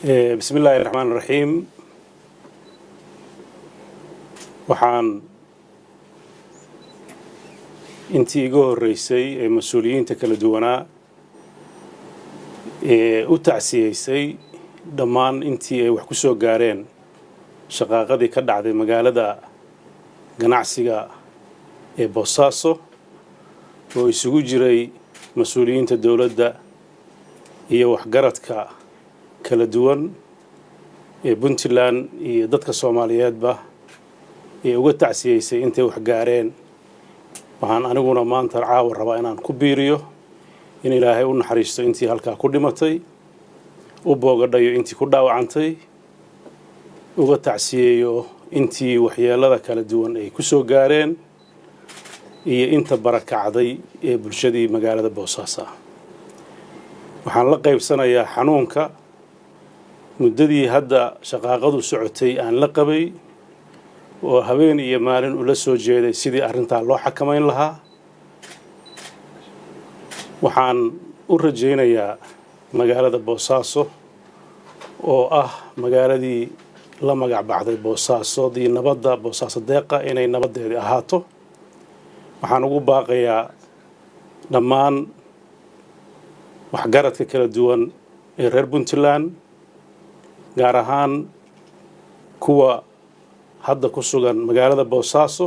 Bismi illaahi raxmaan raxiim. Waxaan intii iga horreysay ee mas-uuliyiinta kala duwanaa ee u tacsiyeysay dhammaan intii ay wax ku soo gaareen shaqaaqadii ka dhacday magaalada ganacsiga ee Boosaaso, oo isugu jiray mas-uuliyiinta dowladda iyo waxgaradka kala duwan ee Puntland iyo dadka Soomaaliyeedba ee uga tacsiyeysay intay wax gaareen. Waxaan aniguna maanta caawa rabaa inaan ku biiriyo in Ilaahay u naxariisto intii halkaa ku dhimatay, u boogadhayo intii ku dhaawacantay, uga tacsiyeeyo intii waxyeelada kala duwan ay ku soo gaareen iyo inta barakacday ee bulshadii magaalada Boosaaso ah. Waxaan la qaybsanayaa xanuunka muddadii hadda shaqaaqadu socotay aan la qabay, oo habeen iyo maalin ula soo jeeday sidii arrintaa loo xakamayn lahaa. Waxaan u rajaynayaa magaalada Boosaaso, oo ah magaaladii la magac baxday Boosaaso-dii nabadda, Boosaaso deeqa, inay nabaddeedii ahaato. Waxaan ugu baaqayaa dhammaan waxgaradka kala duwan ee reer Puntland, gaar ahaan kuwa hadda ku sugan magaalada Boosaaso,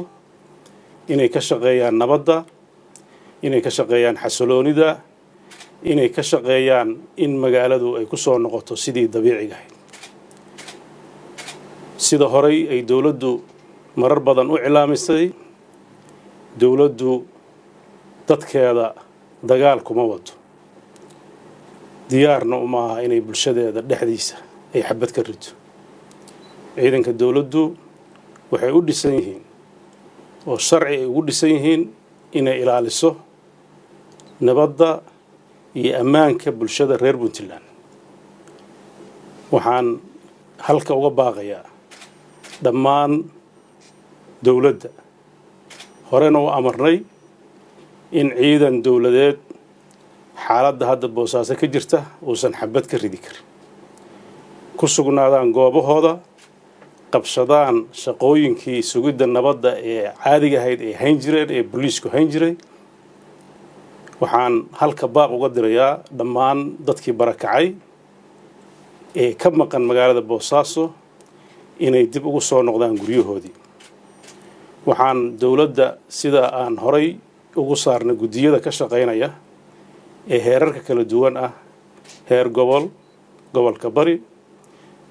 inay ka shaqeeyaan nabadda, inay ka shaqeeyaan xasiloonida, inay ka shaqeeyaan in magaaladu ay ku soo noqoto sidii dabiiciga ahayd, sida horay ay dowladdu marar badan u cilaamisay. Dowladdu dadkeeda dagaal kuma wado, diyaarna uma aha inay bulshadeeda dhexdiisa ay xabad ka rito. Ciidanka dowladdu waxay u dhisan yihiin oo sharci ay ugu dhisan yihiin inay ilaaliso nabadda iyo ammaanka bulshada reer Puntland. Waxaan halka uga baaqayaa dhammaan dowladda, horena u amarnay, in ciidan dowladeed xaaladda hadda Boosaaso ka jirta uusan xabad ka ridi karin, ku sugnaadaan goobahooda, qabsadaan shaqooyinkii sugidda nabadda ee caadiga ahayd ee hayn jireen, ee booliisku hayn jiray. Waxaan halka baaq uga dirayaa dhammaan dadkii barakacay ee ka maqan magaalada Boosaaso inay dib ugu soo noqdaan guryahoodii. Waxaan dowladda, sida aan horay ugu saarnay guddiyada ka shaqaynaya ee heerarka kala duwan ah, heer gobol, gobolka Bari,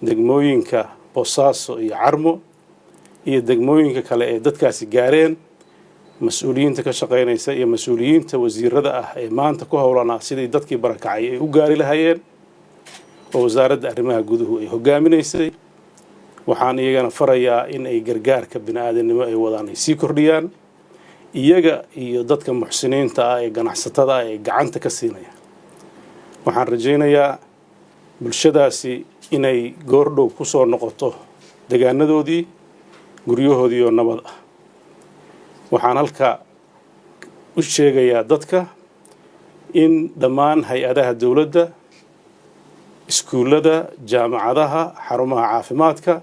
degmooyinka Boosaaso iyo Carmo iyo degmooyinka kale ee dadkaasi gaareen, mas-uuliyiinta ka shaqaynaysa iyo mas-uuliyiinta wasiirada ah ee maanta ku howlanaa sidii dadkii barakacay ay u gaari lahayeen, oo Wasaaradda Arrimaha Guduhu ay hogaaminaysay, waxaan iyagana farayaa in ay gargaarka bini-aadamnimo ay wadaan ay sii kordhiyaan, iyaga iyo dadka muxsiniinta ah ee ganacsatada ah ee gacanta ka siinaya. Waxaan rajaynayaa bulshadaasi inay goordhow ku soo noqoto degaanadoodii, guryahoodii oo nabad ah. Waxaan halka u sheegayaa dadka in dhammaan hay-adaha dowladda, iskuullada, jaamacadaha, xarumaha caafimaadka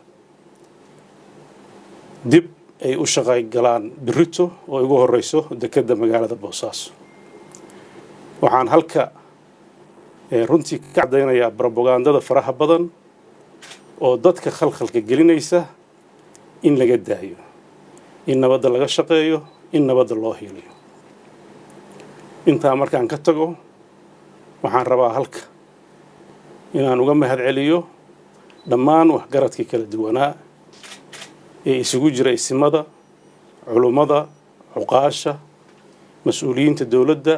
dib ay u shaqay galaan birito, oo ugu horeyso dekedda magaalada Boosaaso. Waxaan halka runtii ka caddaynayaa brobagandada faraha badan oo dadka khalkhalka gelinaysa in laga daayo, in nabadda laga shaqeeyo, in nabadda loo hiiliyo. Intaa markaan ka tago, waxaan rabaa halka inaan uga mahad celiyo dhammaan waxgaradkii kala duwanaa ee isugu jira isimada, culummada, cuqaasha, mas-uuliyiinta dowladda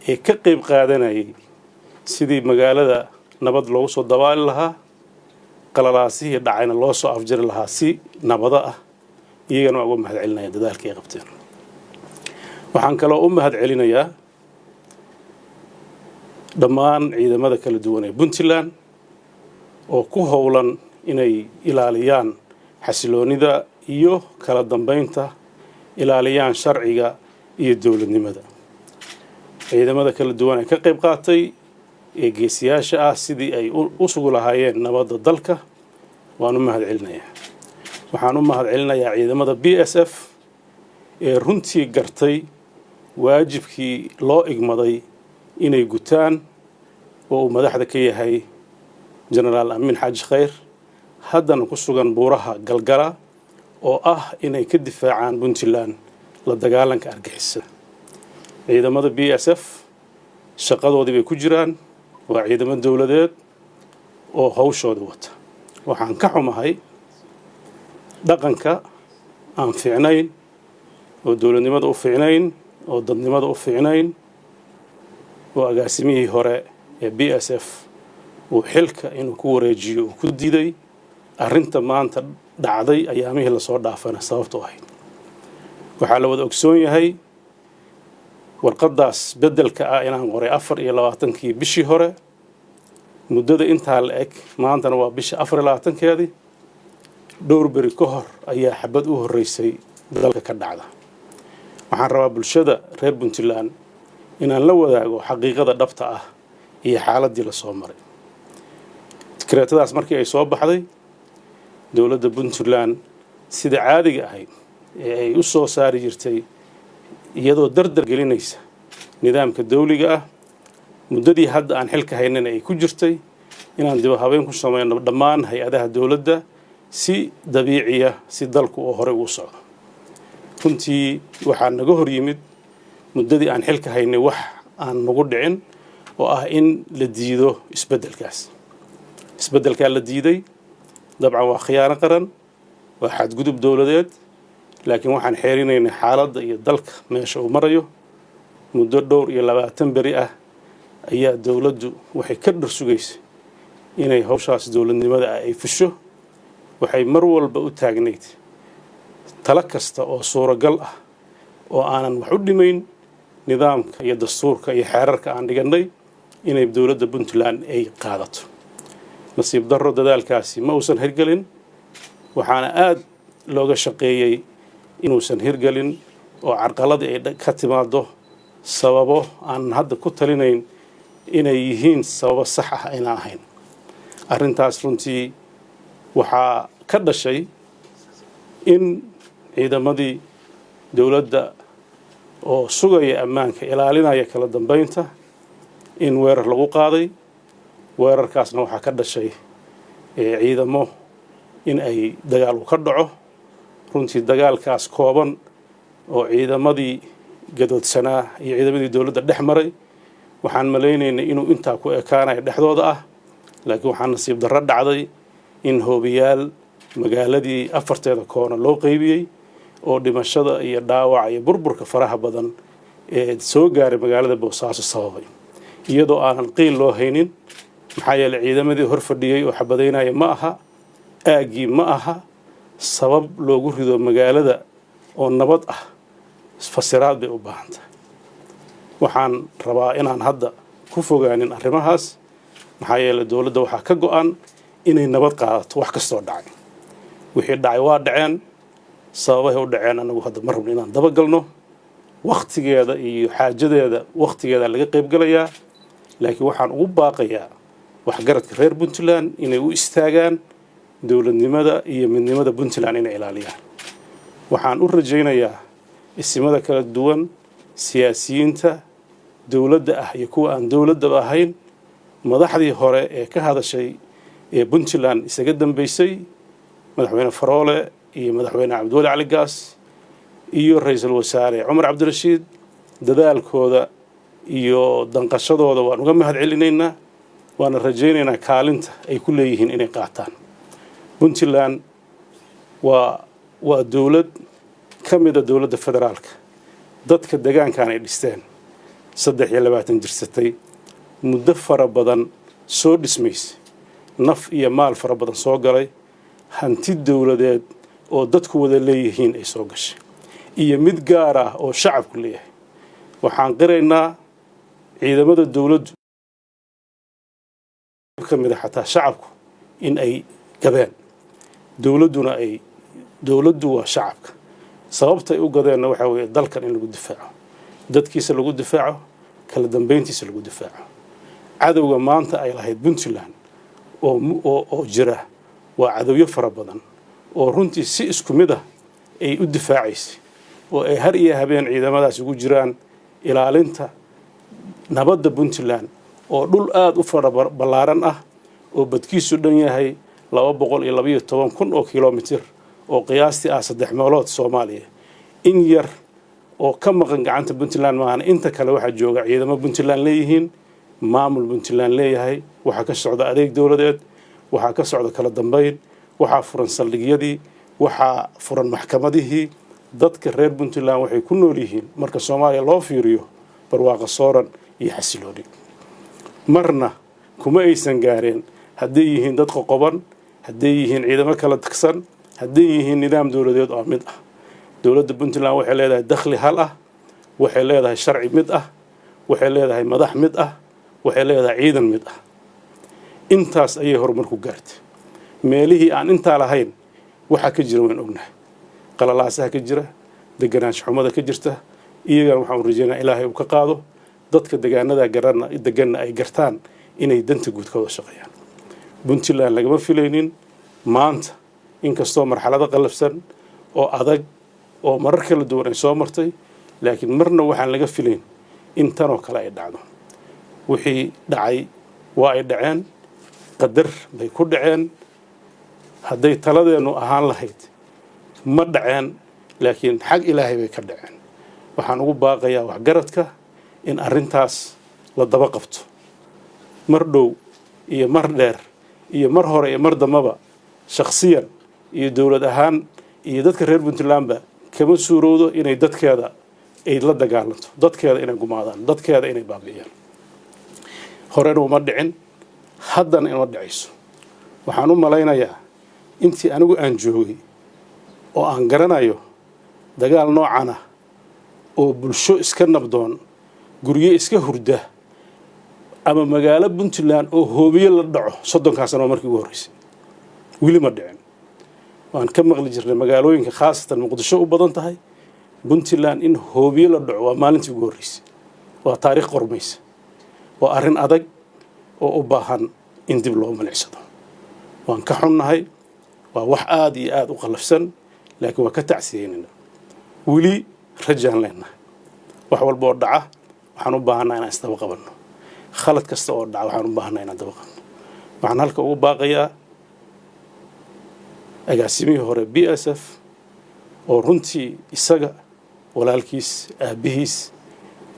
ee ka qayb qaadanayay sidii magaalada nabad loogu soo dabaali lahaa, qalalaasihii dhacayna loo soo afjari lahaa si nabado ah. Iyagana waa uga mahad celinaya dadaalka ay qabteen. Waxaan kaloo u mahad celinayaa dhammaan ciidamada kala duwan ee Puntland oo ku howlan inay ilaaliyaan xasiloonida iyo kala dambeynta, ilaaliyaan sharciga iyo dowladnimada. Ciidamada kala duwan ee ka qayb qaatay ee geesiyaasha ah sidii ay u sugi lahaayeen nabadda dalka waan u mahad celinayaa. Waxaan u mahad celinayaa ciidamada BSF ee runtii gartay waajibkii loo igmaday inay gutaan, oo uu madaxda ka yahay Genaraal Amiin Xaaji Khayr, haddana ku sugan buuraha Galgala, oo ah inay ka difaacaan Puntland la dagaalanka argixisada. Ciidamada BSF shaqadoodii bay ku jiraan, waa ciidamo dowladeed oo hawshooda wata. Waxaan ka xumahay dhaqanka aan fiicnayn oo dowladnimada u fiicnayn oo dadnimada u fiicnayn oo agaasimihii hore ee BSF uu xilka inuu ku wareejiyo uu ku diiday. Arrinta maanta dhacday ayaamihii lasoo dhaafana sababtu ahayd waxaa la wada ogsoon yahay warqaddaas beddelka ah inaan qoray 24-kii bishii hore. Muddada intaa la eg, maantana waa bisha 24-keedii, dhowr beri ka hor ayaa xabad u horreysay dalka ka dhacda. Waxaan rabaa bulshada reer Puntland inaan la wadaago xaqiiqada dhabta ah iyo xaaladdii lasoo maray. Dikreetadaas markii ay soo baxday, dowladda Puntland sida caadiga ahayd ee ay u soo saari jirtay, iyadoo dardar gelinaysa nidaamka dawliga ah, muddadii hadda aan xilka haynana ay ku jirtay inaan dib habeen ku sameyno dhammaan hay-adaha dowladda si dabiiciya, si dalku oo horey ugu socdo. Runtii waxaa naga hor yimid muddadii aan xilka haynay wax aan nagu dhicin, oo ah in la diido isbeddelkaas. Isbeddelkaa la diiday dabcan waa khiyaano qaran, waa xadgudub dowladeed, laakiin waxaan xeerinaynay xaaladda iyo dalka meesha uu marayo. Muddo dhowr iyo labaatan beri ah ayaa dowladdu waxay ka dhar sugaysay inay hawshaas dowladnimada ah ay fusho. Waxay mar walba u taagnayd talo kasta oo suuragal ah oo aanan wax u dhimayn nidaamka iyo dastuurka iyo xeerarka aan dhigannay inay dowladda Puntland ay qaadato. Nasiib darro, dadaalkaasi ma uusan hirgelin, waxaana aada looga shaqeeyey inuusan hirgelin oo carqaladii ay ka timaado sababo aanan hadda ku talinayn inay yihiin sababo sax ah aynaan ahayn. Arrintaas runtii waxaa ka dhashay in ciidamadii dowladda oo sugaya ammaanka, ilaalinaya kala dambeynta, in weerar lagu qaaday. Weerarkaasna waxaa ka dhashay ciidamo in ay dagaal u ka dhaco. Runtii dagaalkaas kooban oo ciidamadii gadoodsanaa iyo ciidamadii dowladda dhex maray, waxaan malaynaynay inuu intaa ku ekaanayo dhexdooda ah, laakiin waxaa nasiib darro dhacday in hoobiyaal magaaladii afarteeda koona loo qeybiyey, oo dhimashada iyo dhaawaca iyo burburka faraha badan ee soo gaaray magaalada Boosaaso sababay, iyadoo aanan qiil loo haynin, maxaa yeeley ciidamadii hor fadhiyey oo xabadaynaya ma aha, aaggii ma aha sabab loogu rido magaalada oo nabad ah. Fasiraad bay u baahan tahay. Waxaan rabaa inaan hadda ku fogaanin arrimahaas, maxaa yeeley dowladda waxaa ka go-an inay nabad qaadato. Wax kastoo dhacay, wixii dhacay waa dhaceen, sababahay u dhaceen anagu hadda ma rabno inaan dabagalno. Wakhtigeeda iyo xaajadeeda wakhtigeeda laga qaybgalayaa, laakiin waxaan ugu baaqayaa waxgaradka reer Puntland inay u istaagaan dowladnimada iyo midnimada Puntland inay ilaaliyaan. Waxaan u rajaynayaa isimada kala duwan, siyaasiyiinta dowladda ah iyo kuwa aan dowladdaba ahayn, madaxdii hore ee ka hadashay ee Puntland isaga dambeysay, Madaxweyne Faroole iyo Madaxweyne Cabdiweli Cali Gaas iyo Ra-iisul Wasaare Cumar Cabdirashiid, dadaalkooda iyo danqashadooda waan uga mahad celinaynaa, waana rajaynaynaa kaalinta ay ku leeyihiin inay qaataan. Puntland waa dowlad ka mida dowladda federaalka, dadka degaankan ay dhisteen, 23 jirsatay, muddo fara badan soo dhismaysay, naf iyo maal fara badan soo galay, hanti dowladeed oo dadku wada leeyihiin ay soo gashay iyo mid gaar ah oo shacabku leeyahay. Waxaan qiraynaa ciidamada dowladdu ka mid a xataa shacabku in ay gadeen, dowladduna ay dowladdu waa shacabka. Sababta ay u gadeenna waxaa weeye dalkan in lagu difaaco, dadkiisa lagu difaaco, kala dambeyntiisa lagu difaaco. Cadowga maanta ay lahayd Puntland oo jira waa cadowyo fara badan oo runtii si isku mid ah ay u difaacaysay, oo ay har iyo habeen ciidamadaas ugu jiraan ilaalinta nabadda Puntland, oo dhul aada u fara ballaaran ah oo badkiisu dhan yahay 212,000 oo kilomitir, oo qiyaastii ah 3 meelood Soomaaliya. In yar oo ka maqan gacanta Puntland maahana, inta kale waxaa jooga ciidamo Puntland leeyihiin, maamul Puntland leeyahay, waxaa ka socda adeeg dowladeed, waxaa ka socda kala dambeyn, waxaa furan saldhigyadii, waxaa furan maxkamadihii. Dadka reer Puntland waxay ku nool yihiin, marka Soomaaliya loo fiiriyo, barwaaqo sooran iyo xasilooni. Marna kuma aysan gaareen hadday yihiin dad qoqoban, hadday yihiin ciidamo kala tagsan, hadday yihiin nidaam dowladeed oo mid ah. Dowladda Puntland waxay leedahay dakhli hal ah, waxay leedahay sharci mid ah, waxay leedahay madax mid ah, waxay leedahay ciidan mid ah. Intaas ayay horumar ku gaartay. Meelihii aan intaa lahayn waxaa ka jira waan ognahay, qalalaasaha ka jira, deganaansho xumada ka jirta. Iyagana waxaan rajeynaa Ilaahay uu ka qaado, dadka degaanada garana deganna ay gartaan inay danta guud ka wada shaqeeyaan. Puntland lagama filaynin maanta, inkastoo marxalado qallafsan oo adag oo marar kala duwan ay soo martay, laakiin marna waxaan laga filayn in tanoo kale ay dhacdo. Wixii dhacay waa ay dhaceen, qadar bay ku dhaceen. Hadday taladeennu ahaan lahayd ma dhaceen, laakiin xag Ilaahay bay ka dhaceen. Waxaan ugu baaqayaa waxgaradka in arrintaas la daba qabto, mar dhow iyo mar dheer iyo mar hore iyo mar dambaba. Shakhsiyan iyo dowlad ahaan iyo dadka reer Puntlandba kama suurowdo inay dadkeeda ay la dagaalanto, dadkeeda inay gumaadaan, dadkeeda inay baabi'iyaan. Horena uma dhicin, haddana ima dhicayso. Waxaan u malaynayaa intii anigu aan joogay oo aan garanayo, dagaal noocan ah oo bulsho iska nabdoon, guryo iska hurda ama magaalo Puntland oo hoobiye la dhaco, 30-kaa sano waa markii ugu horreysay. Weli ma dhicin. Waan ka maqli jirnay magaalooyinka, khaasatan Muqdisho u badan tahay. Puntland in hoobiye la dhaco waa maalintii ugu horreysay, waa taariikh qormaysa, waa arrin adag oo u baahan in dib loo milicsado. Waan ka xunnahay, waa wax aada iyo aada u qallafsan, laakiin waa ka tacsiyeynayna. Weli rajaan leenahay. Wax walba oo dhaca waxaan u baahanaa inaan isdaba qabanno. Khalad kasta oo dhaca waxaan u baahanaa inaan daba qabno. Waxaan halka ugu baaqayaa agaasimihii hore BSF, oo runtii isaga, walaalkiis, aabbihiis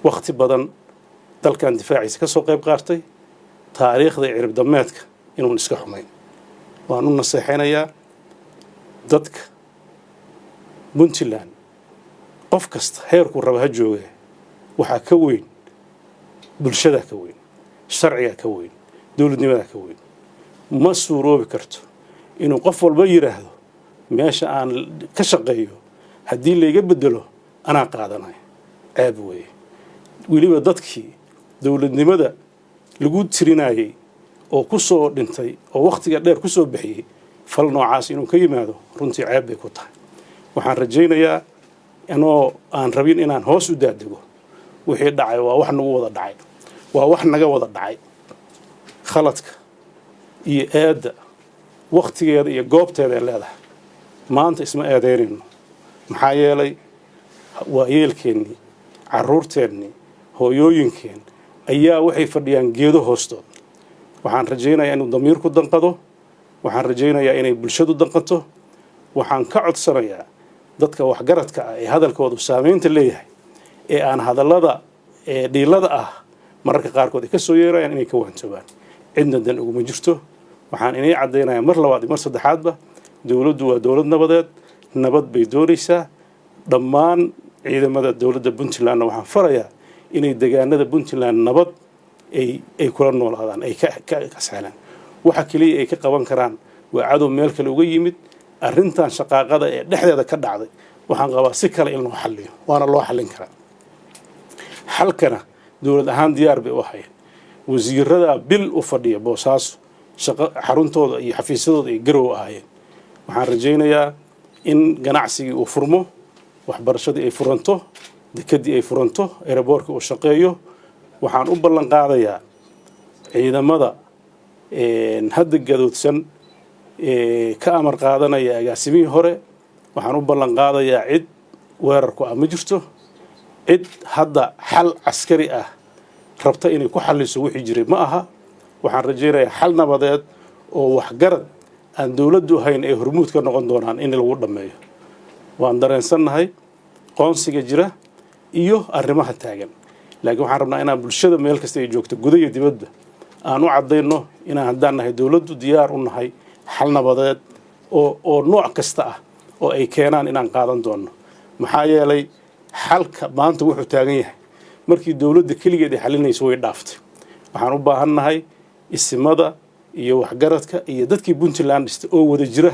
wakhti badan dalkan difaaciisa ka soo qayb qaatay, taariikhda cirib dameedka inuun iska xumayn. Waan u naseexaynayaa dadka Puntland, qof kasta heerkuu raba ha jooge, waxaa ka weyn bulshadaa, ka weyn sharcigaa, ka weyn dowladnimadaa ka weyn. Ma suuroobi karto inuu qof walba yidhaahdo meesha aan ka shaqeeyo haddii layga bedelo anaa qaadanaya. Ceeb weeye. Weliba dadkii dowladnimada lagu tirinayey oo ku soo dhintay oo wakhtiga dheer ku soo bixiyey, fal noocaas inuu ka yimaado runtii ceeb bay ku tahay. Waxaan rajaynayaa, anoo aan rabin inaan hoos u daadego, wixii dhacay waa wax nagu wada dhacay, waa wax naga wada dhacay. Khaladka iyo eedda wakhtigeeda iyo goobteeda ay leedahay. Maanta isma eedeynayno, maxaa yeelay waayeelkeennii, carruurteennii, hooyooyinkeen ayaa waxay fadhiyaan geedo hoostood. Waxaan rajaynayaa inuu damiirku danqado, waxaan rajaynayaa inay bulshadu danqato. Waxaan ka codsanayaa dadka waxgaradka ah ee hadalkoodu saameynta leeyahay, ee aan hadallada ee dhiilada ah mararka qaarkood ay ka soo yeerayaan, inay ka waantoobaan. Cidna dan uguma jirto. Waxaan inay caddaynayaa mar labaad iyo mar saddexaadba, dowladdu waa dowlad nabadeed, nabad bay doonaysaa. Dhammaan ciidamada dowladda Puntlandna waxaan farayaa inay degaanada Puntland nabad ay kula noolaadaan, ay ka kasxelaan. Waxa keliya ay ka qaban karaan waa cadow meel kale uga yimid. Arrintan shaqaaqada ee dhexdeeda ka dhacday waxaan qabaa si kale in loo xalliyo, waana loo xallin karaa. Xalkana dowlad ahaan diyaar bay u hayeen. Wasiirada bil u fadhiya Boosaaso, shaqo xaruntooda iyo xafiisyadooda ay Garow ahaayeen. Waxaan rajaynayaa in ganacsigii uu furmo, waxbarashadii ay furanto, dekedii ay furanto, airport-kii uu shaqeeyo. Waxaan u ballan qaadayaa Ciidamada hadda gadoodsan ka amar qaadanaya agaasimihii hore, waxaan u ballan qaadayaa cid weerarku ah ma jirto. Cid hadda xal caskari ah rabta inay ku xalliso wixii jiray ma aha. Waxaan rajaynayaa xal nabadeed oo waxgarad aan dowladdu ahayn ay hormuud ka noqon doonaan in lagu dhammeeyo. Waan dareensannahay qoonsiga jira iyo arrimaha taagan, laakiin waxaan rabnaa inaan bulshada meel kasta ay joogto, guda iyo dibadba, aan u caddayno inaan haddaan nahay dowladdu diyaar u nahay xal nabadeed oo nooc kasta ah oo ay keenaan inaan qaadan doonno. Maxaa yeelay, xalka maanta wuxuu taagan yahay markii dowladda keligeed ay xalinayso way dhaaftay. Waxaan u baahan nahay isimada iyo waxgaradka iyo dadkii Puntland dhistay oo wada jira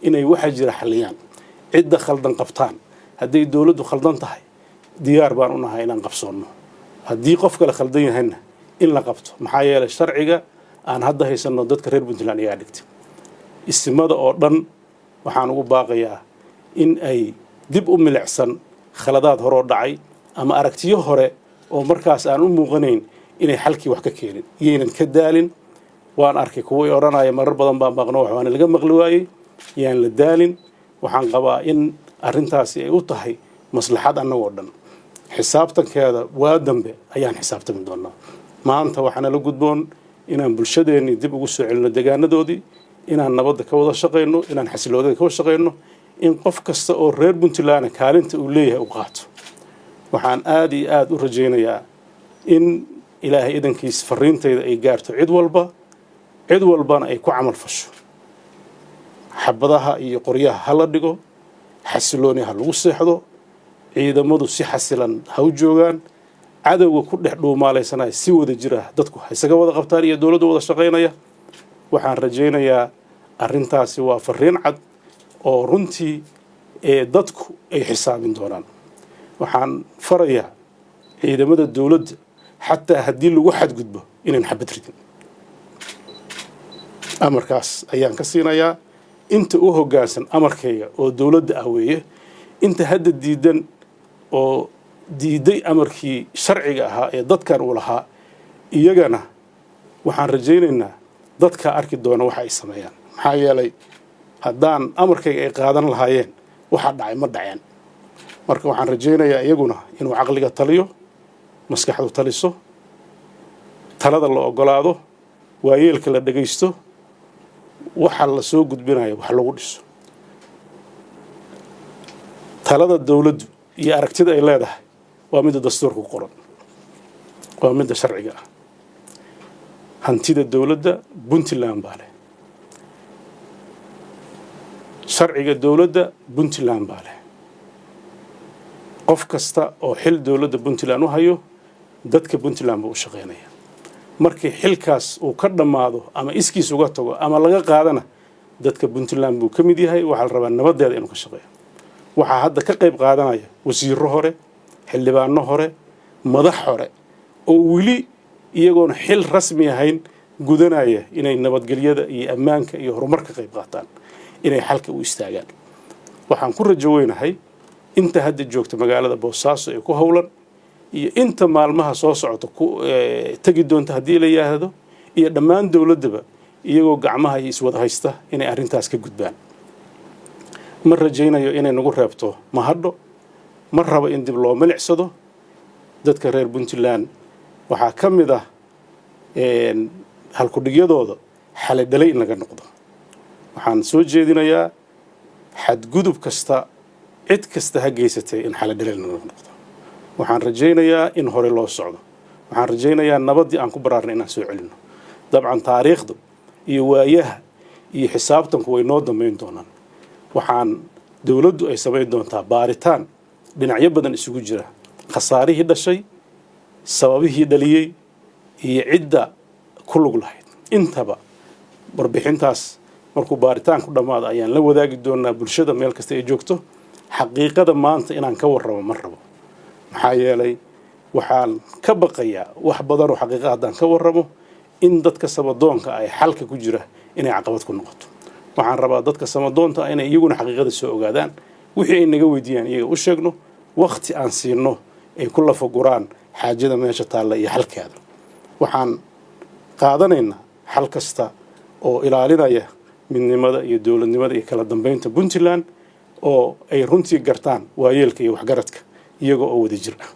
inay waxa jira xaliyaan, cidda khaldan qabtaan. Hadday dowladdu khaldan tahay, diyaar baan u nahay inaan qabsoonno. Haddii qof kale khaldan yahayna, in la qabto. Maxaa yeelay, sharciga aan hadda haysanno dadka reer Puntland iyaa dhigtay. Isimada oo dhan waxaan ugu baaqayaa in ay dib u milicsan khaladaad horoo dhacay ama aragtiyo hore oo markaas aan u muuqanayn inay xalkii wax ka keenin, yaynan ka daalin. Waan arkay kuwii odhanaya marar badan baan baaqno, wax waana laga maqli waayey. Yaan la daalin. Waxaan qabaa in arrintaasi ay u tahay maslaxad annagoo dhan. Xisaabtankeeda waa dambe ayaan xisaabtami doonaa. Maanta waxaana la gudboon inaan bulshadeennii dib ugu soo celino degaanadoodii, inaan nabadda ka wada shaqayno, inaan xasiloodada ka wada shaqayno, in qof kasta oo reer Puntland kaalinta uu leeyahay u qaato. Waxaan aada iyo aada u rajaynayaa in Ilaahay idankiis fariintayda ay gaarto cid walba, cid walbana ay ku camal fasho. Xabadaha iyo qoryaha ha la dhigo, xasilooni ha lagu seexdo, ciidamadu si xasilan ha u joogaan, cadowga ku dhex dhuumaalaysanaya si wada jira dadku ha isaga wada qabtaan iyo dowladdu wada shaqaynaya. Waxaan rajaynayaa arrintaasi waa fariin cad oo runtii ee dadku ay xisaabin doonaan. Waxaan farayaa ciidamada dowladda, xataa haddii lagu xadgudbo, inayn xabad ridin. Amarkaas ayaan ka siinayaa inta u hoggaansan amarkayga oo dowladda ah weeye. Inta hadda diidan oo diiday amarkii sharciga ahaa ee dadkan uu lahaa, iyagana waxaan rajaynaynaa dadkaa arki doona waxa ay sameeyaan. Maxaa yeelay, haddaan amarkayga ay qaadan lahaayeen, waxa dhacay ma dhaceen. Marka waxaan rajaynayaa iyaguna inuu caqliga taliyo, maskaxdu taliso, talada la ogolaado, waayeelka la dhegaysto, waxa la soo gudbinayo wax lagu dhiso. Talada dowladdu iyo aragtida ay leedahay waa midda dastuurka ku qoran, waa midda sharciga ah. Hantida dowladda Puntland baa leh, sharciga dowladda Puntland baa leh. Qof kasta oo xil dowladda Puntland u hayo, dadka Puntland buu u shaqaynaya. Markii xilkaas uu ka dhammaado ama iskiis uga tago ama laga qaadana, dadka Puntland buu ka mid yahay. Waxaa la rabaa nabadeeda inuu ka shaqeeyo. Waxaa hadda ka qayb qaadanaya wasiiro hore, xildhibaano hore, madax hore oo weli iyagoona xil rasmi ahayn gudanaya inay nabadgelyada iyo ammaanka iyo horumar ka qayb qaataan, inay xalka u istaagaan. Waxaan ku rajo weynahay inta hadda joogta magaalada Boosaaso ee ku howlan iyo inta maalmaha soo socota ku tegi doonta haddii la yidhaahdo, iyo dhammaan dowladdaba, iyagoo gacmaha iyo iswada haysta, inay arrintaas ka gudbaan. Ma rajaynayo inay nagu reebto mahadho. Ma rabo in dib loo milicsado. Dadka reer Puntland waxaa ka mid ah halkudhigyadooda xalay dhalay in laga noqdo. Waxaan soo jeedinayaa xadgudub kasta, cid kasta ha geysatay, in xalay dhalay laga noqdo. Waxaan rajaynayaa in hore loo socdo. Waxaan rajaynayaa nabaddii aan ku baraarnay inaan soo celinno. Dabcan taariikhdu iyo waayaha iyo xisaabtanku way noo dambayn doonaan. Waxaan dowladdu ay samayn doontaa baaritaan dhinacyo badan isugu jira: khasaarihii dhashay, sababihii dhaliyey iyo cidda ku lug lahayd intaba. Warbixintaas markuu baaritaanku dhammaado ayaan la wadaagi doonaa bulshada meel kasta ay joogto. Xaqiiqada maanta inaan ka warramo ma rabo, maxaa yeelay waxaan ka baqayaa wax badanoo xaqiiqa haddaan ka warramo in dadka samadoonka ay xalka ku jira inay caqabad ku noqoto. Waxaan rabaa dadka samadoonta inay iyaguna xaqiiqada soo ogaadaan, wixii ay naga weydiiyaan iyaga u sheegno, wakti aan siino ay ku lafaguraan xaajada meesha taalla iyo xalkeeda. Waxaan Qaadanaynaa xal kasta oo ilaalinaya midnimada iyo dowladnimada iyo kala dambeynta Puntland, oo ay runtii gartaan waayeelka iyo waxgaradka iyaga oo wada jir ah.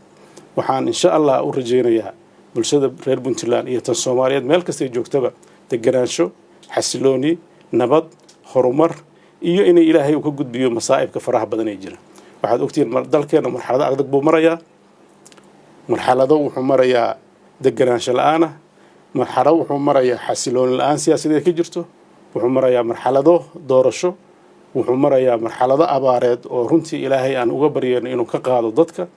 Waxaan insha Allah u rajaynayaa bulshada reer Puntland iyo tan Soomaaliyeed meel kastay joogtaba deganaansho, xasilooni, nabad, horumar iyo inay Ilaahay uu ka gudbiyo masaa'ibka faraha badan ee jira. Waxaad ogtihiin dalkeena marxalado adag buu marayaa. Marxalado wuxuu marayaa deganaansho la-aan ah, marxalado wuxuu marayaa xasilooni la-aan siyaasadeed ka jirto, wuxuu marayaa marxalado doorasho, wuxuu marayaa marxalado abaareed oo runtii Ilaahay aan uga baryayno inuu ka qaado dadka,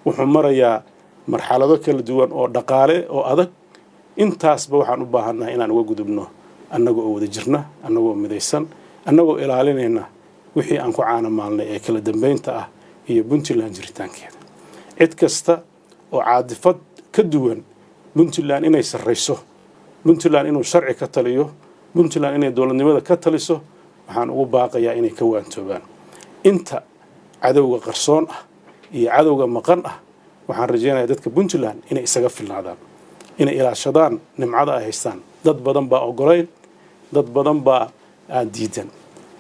wuxuu marayaa marxalado kala duwan oo dhaqaale oo adag. Intaasba waxaan u baahannahay inaan uga gudubno annagoo oo wada jirna, annagoo midaysan, annagoo ilaalinayna wixii aan ku caana maalnay ee kala dambeynta ah iyo Puntland jiritaankeeda. Cid kasta oo caadifad ka duwan Puntland inay sarrayso, Puntland inuu sharci ka taliyo, Puntland inay dowladnimada ka taliso, waxaan ugu baaqayaa inay ka waantoobaan. Inta cadowga qarsoon ah iyo cadowga maqan ah, waxaan rajaynayaa dadka Puntland inay isaga filnaadaan, inay ilaashadaan nimcada ay haystaan. Dad badan baa ogolayn, dad badan baa aan diidan.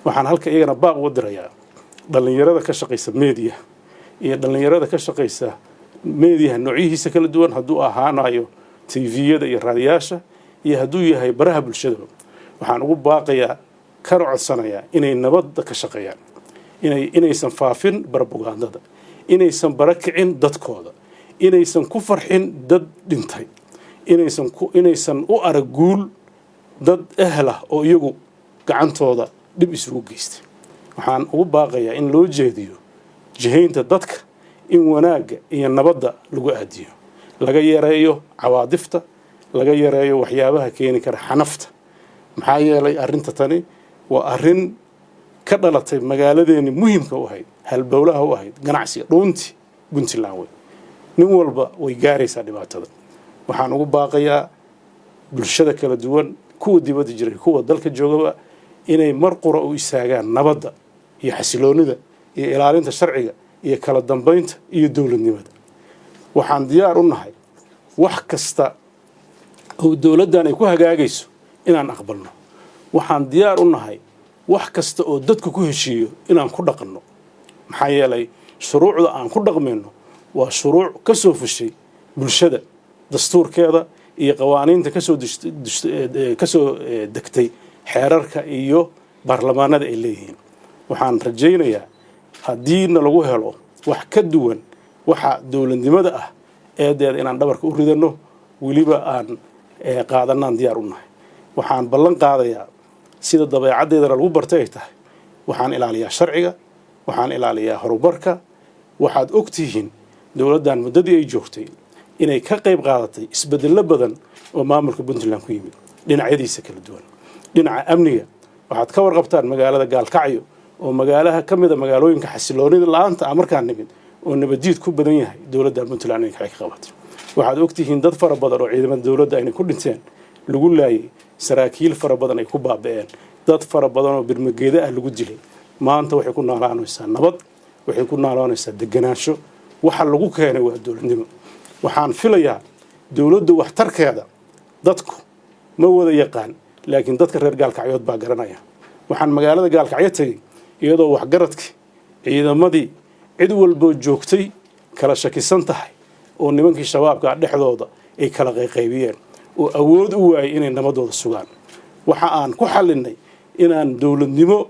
Waxaan halka iyagana baaq uga dirayaa dhallinyarada ka shaqaysa media iyo dhallinyarada ka shaqaysa mediaha noocyihiisa kala duwan, hadduu ahaanayo TV-yada iyo raadiyaasha iyo hadduu yahay baraha bulshadaba. Waxaan ugu baaqayaa kana codsanayaa inay nabadda ka shaqeeyaan, inaysan faafin barbugaandada, inaysan bara kicin dadkooda, inaysan ku farxin dad dhintay, inaysan u arag guul dad ehlah oo iyagu gacantooda dhib isugu geystay. Waxaan ugu baaqayaa in loo jeediyo jihaynta dadka in wanaagga iyo nabadda lagu aadiyo, laga yareeyo cawaadifta, laga yareeyo waxyaabaha keeni kara xanafta. Maxaa yeelay, arrinta tani waa arrin ka dhalatay magaaladeeni muhimka u ahayd, halbowlaha u ahayd ganacsiga, dhuunti Puntland wey. Nin walba way gaaraysaa dhibaatada. Waxaan ugu baaqayaa bulshada kala duwan, kuwa dibadda jiray, kuwa dalka joogaba, inay mar qura u istaagaan nabadda iyo xasiloonida iyo ilaalinta sharciga iyo kala dambeynta iyo dowladnimada. Waxaan diyaar u nahay wax kasta oo dowladdan ay ku hagaagayso inaan aqbalno. Waxaan diyaar u nahay wax kasta oo dadku ku heshiiyo inaan ku dhaqanno. Maxaa yeelay, shuruucda aan ku dhaqmayno waa shuruuc ka soo fushay bulshada, dastuurkeeda iyo qawaaniinta kasoo degtay xeerarka iyo baarlamaanada ay leeyihiin. Waxaan rajaynayaa haddiina lagu helo wax ka duwan waxa dowladnimada ah, eedeeda inaan dhabarka u ridanno, weliba aan qaadanaan diyaar u nahay. Waxaan ballan qaadayaa, sida dabeecaddeedana lagu bartay ay tahay, waxaan ilaaliyaa sharciga, waxaan ilaaliyaa horumarka. Waxaad og tihiin dowladdan muddadii ay joogtay inay ka qayb qaadatay isbedello badan oo maamulka Puntland ku yimid dhinacyadiisa kala duwan. Dhinaca amniga, waxaad ka warqabtaan magaalada Gaalkacyo oo magaalaha ka mida magaalooyinka xasiloonida la-aanta ah markaan nimid oo nabadiid ku badan yahay, dowladda Puntland inay ka qabatay. Waxaad ogtihiin dad fara badan oo ciidamada dowladda aynay ku dhinteen, lagu laayay, saraakiil fara badan ay ku baaba'een, dad fara badan oo birmageeda ah lagu dilay. Maanta waxay ku noolaanaysaa nabad, waxay ku noolaanaysaa deganaansho. Waxa lagu keenay waa dowladnimo. Waxaan filayaa dowladda waxtarkeeda dadku ma wada yaqaan, laakiin dadka reer Gaalkacyood baa garanaya. Waxaan magaalada Gaalkacyo tegey iyadoo waxgaradkii, ciidamadii, cid walboo joogtay kala shakisan tahay, oo nimankii Shabaabka dhexdooda ay kala qayqaybiyeen oo awood u waayay inay nabadooda sugaan. Waxa aan ku xallinay inaan dowladnimo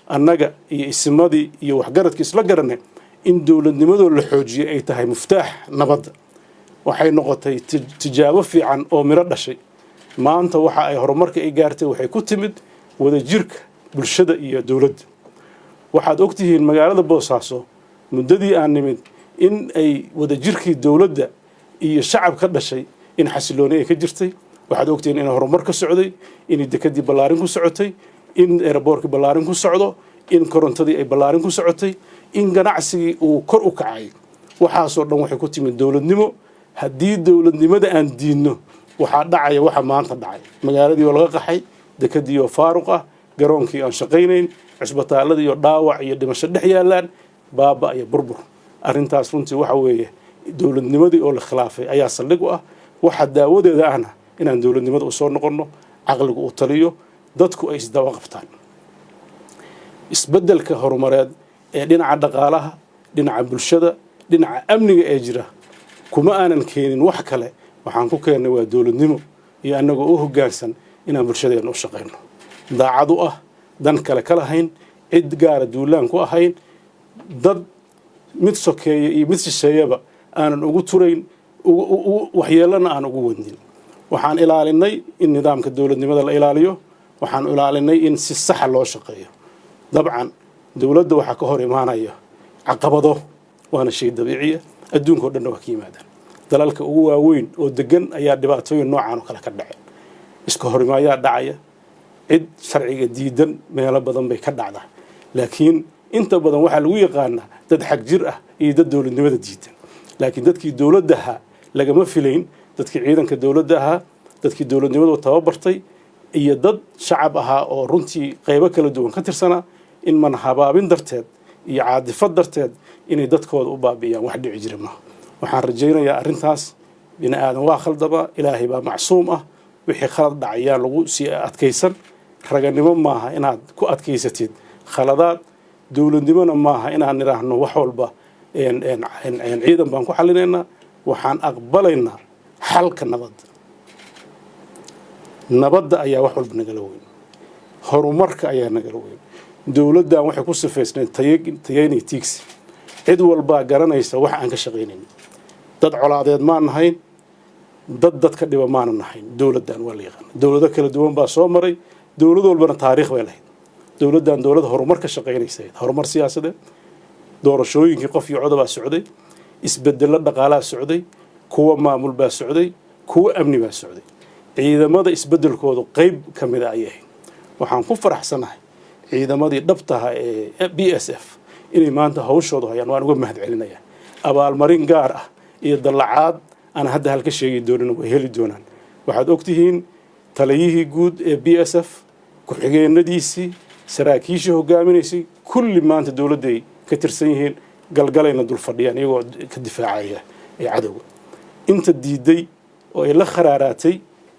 annaga iyo isimadii iyo waxgaradkii isla garanay in dowladnimadoo la xoojiyay ay tahay muftaax nabadda. Waxay noqotay tijaabo fiican oo miro dhashay. Maanta waxa ay horumarka ay gaartay waxay ku timid wadajirka bulshada iyo dowladda. Waxaad ogtihiin magaalada Boosaaso muddadii aan nimid in ay wadajirkii dowladda iyo shacab ka dhashay in xasilooni ay ka jirtay. Waxaad ogtihiin in horumar ka socday, in dekadii ballaarin ku socotay, in airportkii ballaarin ku socdo, in korontadii ay ballaarin ku socotay, in ganacsigii uu kor u kacay. Waxaasoo dhan waxay ku timid dowladnimo. Haddii dowladnimada aan diidno, waxaa dhacaya waxa maanta dhacay: magaaladii oo laga qaxay, dekadii oo faaruq ah, garoonkii aan shaqaynayn, cusbitaaladii oo dhaawac iyo dhimasho dhex yaalaan, baaba iyo burbur. Arrintaas runtii waxa weeye dowladnimadii oo la khilaafay ayaa saldhig u ah. Waxa daawadeeda ahna Inaan dowladnimada u soo noqonno, caqligu uu taliyo, dadku ay isdaba qabtaan. Isbeddelka horumareed ee dhinaca dhaqaalaha, dhinaca bulshada, dhinaca amniga ee jira kuma aanan keenin wax kale. Waxaan ku keennay waa dowladnimo iyo annagoo u hoggaansan inaan bulshadeenna u shaqayno, daacad u ah, dan kale ka lahayn, cid gaara duulaan ku ahayn, dad mid sokeeya iyo mid shisheeyaba aanan ugu turayn, waxyeellana aan ugu wadnin. Waxaan ilaalinay in nidaamka dowladnimada la ilaaliyo. Waxaan ilaalinay in si saxa loo shaqeeyo. Dabcan dowladda waxaa ka hor imaanaya caqabado, waana shay dabiiciya, adduunka o dhanna waa ka yimaadaan. Dalalka ugu waaweyn oo degan ayaa dhibaatooyin noocan oo kale ka dhaceen. Iska horimaayaa dhacaya, cid sharciga diidan meelo badan bay ka dhacdaa, laakiin inta badan waxaa lagu yaqaanaa dad xag jir ah iyo dad dowladnimada diidan. Laakiin dadkii dowladda ahaa lagama filayn, dadkii ciidanka dowladda ahaa, dadkii dowladnimadu tababartay iyo dad shacab ahaa oo runtii qaybo kala duwan ka tirsanaa, in man habaabin darteed iyo caadifad darteed inay dadkooda u baabi'iyaan, wax dhici jira maaha. Waxaan rajaynayaa arrintaas, bini aadan waa khaldama, Ilaahay baa macsuum ah. Wixii khalad dhacayaan lagu sii adkaysan. Raganimo maaha inaad ku adkaysatid khaladaad. Dowladnimona maaha inaan nidhaahno wax walba ciidan baan ku xallinaynaa. Waxaan aqbalaynaa xalka nabadda. Nabadda ayaa wax walba nagala weyn, horumarka ayaa nagala weyn. Dowladdan waxay ku sifaysnayd tayeynay, tiigsi. Cid walbaa garanaysa wax aan ka shaqaynayn. Dad colaadeed maan nahayn, dad dadka dhiba maana nahayn. Dowladdan waa la yaqaana. Dowlado kala duwan baa soo maray, dowlad walbana taariikh bay lahayd. Dowladdan dowlad horumar ka shaqaynaysa, horumar siyaasadeed, doorashooyinkii qof iyo codobaa socday, isbedello dhaqaalaa socday, kuwa maamul baa socday, kuwa amni baa socday. Ciidamada isbedelkoodu qayb ka mida ayay ahayd. Waxaan ku faraxsanahay ciidamadii dhabtaha ee BSF inay maanta hawshoodu hayaan. Waan uga mahad celinayaa. Abaalmarin gaar ah iyo dallacaad aan hadda halka sheegi doonin way heli doonaan. Waxaad ogtihiin taliyihii guud ee BSF, ku-xigeenadiisii, saraakiishii hogaaminaysay, kulli maanta dowladday ka tirsan yihiin, Galgalayna dul fadhiyaan iyagoo ka difaacaya ee cadowga. Inta diiday oo ay la kharaaraatay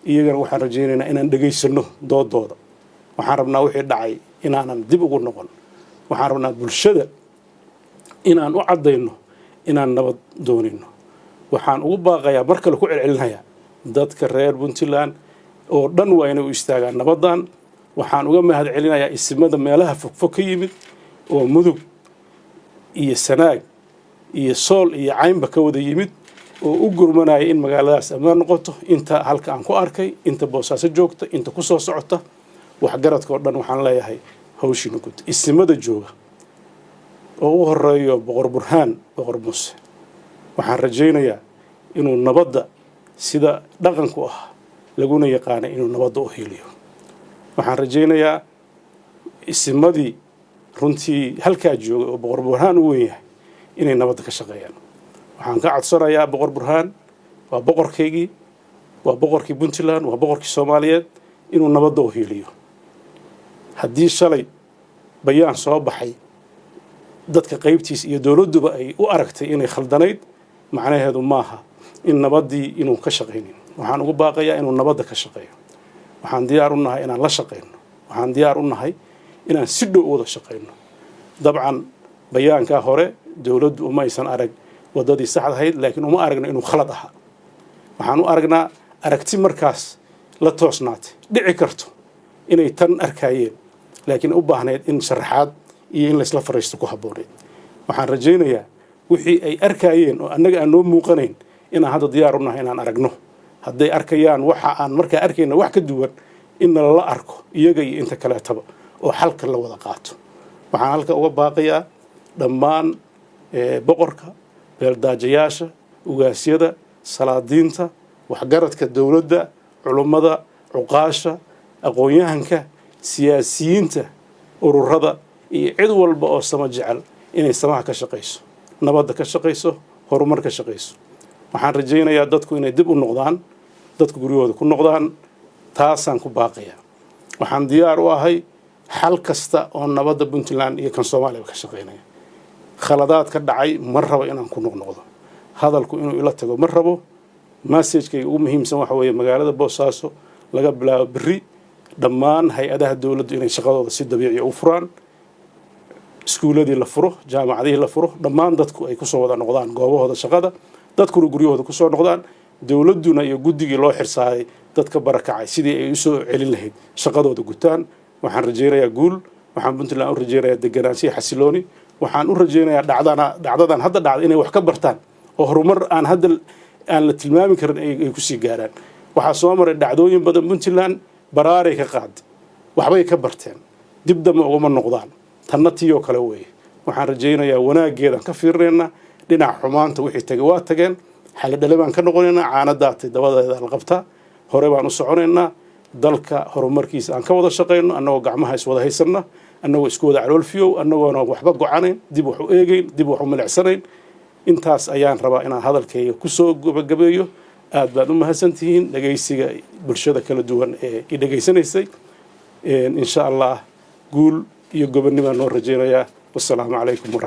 iyagana waxaan rajaynaynaa inaan dhegaysanno doodooda. Waxaan rabnaa wixii dhacay inaanan dib ugu noqon. Waxaan rabnaa bulshada inaan u caddayno inaan nabad doonayno. Waxaan ugu baaqayaa, mar kale ku celcelinayaa, dadka reer Puntland oo dhan waa inay u istaagaan nabaddan. Waxaan uga mahad celinayaa isimada meelaha fogfog ka yimid oo Mudug iyo Sanaag iyo Sool iyo Caynba ka wada yimid oo u gurmanaya in magaaladaas ammaan noqoto. Inta halka aan ku arkay, inta Boosaaso joogta, inta ku soo socota, waxgaradka oo dhan waxaan leeyahay hawshiina guud. Isimada jooga oo u horeeyo Boqor Burhaan Boqor Muuse, waxaan rajaynayaa inuu nabadda sida dhaqanku ah laguna yaqaanay inuu nabadda u hiiliyo. Waxaan rajaynayaa isimadii runtii halkaa joogay oo Boqor Burhaan u weyn yahay inay nabadda ka shaqeeyaan. Waxaan ka codsanayaa Boqor Burhaan, waa boqorkaygii, waa boqorkii Puntland, waa boqorkii Soomaaliyeed, inuu nabadda u hiiliyo. Haddii shalay bayaan soo baxay dadka qaybtiis iyo dowladduba ay u aragtay inay khaldanayd, macnaheedu maaha in nabaddii inuu ka shaqaynin. Waxaan ugu baaqayaa inuu nabadda ka shaqeeyo. Waxaan diyaar u nahay inaan la shaqayno. Waxaan diyaar u nahay inaan si dhow u wada shaqayno. Dabcan bayaankaa hore dowladdu uma aysan arag waddadii saxda ahayd, laakiin uma aragno inuu khalad ahaa. Waxaan u aragnaa aragti markaas la toosnaatay, dhici karto inay tan arkaayeen, laakiin u baahnayd in sharaxaad iyo in laysla fariisto ku habbooneyd. Waxaan rajaynayaa wixii ay arkaayeen oo annaga aan noo muuqanayn inaan hadda diyaar u nahay inaan aragno. Hadday arkayaan waxa aan markaa arkayna wax ka duwan, in nalala arko iyaga iyo inta kaleetaba oo xalka la wada qaato. Waxaan halka uga baaqayaa dhammaan boqorka, beeldaajayaasha, ugaasyada, salaadiinta, waxgaradka dowladda, culummada, cuqaasha, aqoon-yahanka, siyaasiyiinta, ururada iyo cid walba oo sama jecel inay samaha ka shaqayso, nabadda ka shaqayso, horumar ka shaqayso. Waxaan rajaynayaa dadku inay dib u noqdaan, dadku guryahooda ku noqdaan. Taasaan ku baaqayaa. Waxaan diyaar u ahay xal kasta oo nabadda Puntland iyo kan Soomaaliya ka shaqaynaya. Khaladaad ka dhacay ma rabo inaan ku noqnoqdo. Hadalku inuu ila tago ma rabo. Messagekayga ugu muhiimsan waxa weeye, magaalada Boosaaso laga bilaabo berri dhammaan hay-adaha dowladdu inay shaqadooda si dabiiciya u furaan, iskuuladii la furo, jaamacadihii la furo, dhammaan dadku ay kusoo wada noqdaan goobahooda shaqada, dadkuna guryahooda kusoo noqdaan, dowladduna iyo guddigii loo xirsaaray dadka barakacay sidii ay usoo celin lahayd shaqadooda gutaan. Waxaan rajaynayaa guul. Waxaan Puntland u rajaynayaa deganaanshiya, xasilooni. Waxaan u rajaynayaa dhacdana dhacdadan hadda dhacda inay wax ka bartaan oo horumar aan hadda aan la tilmaami karin ay kusii gaaraan. Waxaa soo maray dhacdooyin badan Puntland, baraaray ka qaaday, waxbay ka barteen, dib dambe ugama noqdaan. Tanna tiyoo kale weeye. Waxaan rajaynayaa wanaaggeedaan ka fiirinaynaa, dhinaca xumaanta wixii tagay waa tageen, xalidhale baan ka noqonaynaa. Caana daatay dabadeeda la qabtaa. Hore baan u soconaynaa. Dalka horumarkiisa aan ka wada shaqayno, annagoo gacmaha iswada haysanna, annagoo isku wada caloolfiyow, annagoona waxba gocanayn, dib wax u eegayn, dib wax u milicsanayn. Intaas ayaan rabaa inaan hadalkayga kusoo gabagabeeyo. Aad baad u mahadsantihiin dhegaysiga bulshada kala duwan ee i dhegaysanaysay. Insha Allah guul iyo gobonnibaan noo rajaynayaa. Wasalaamu calaykum.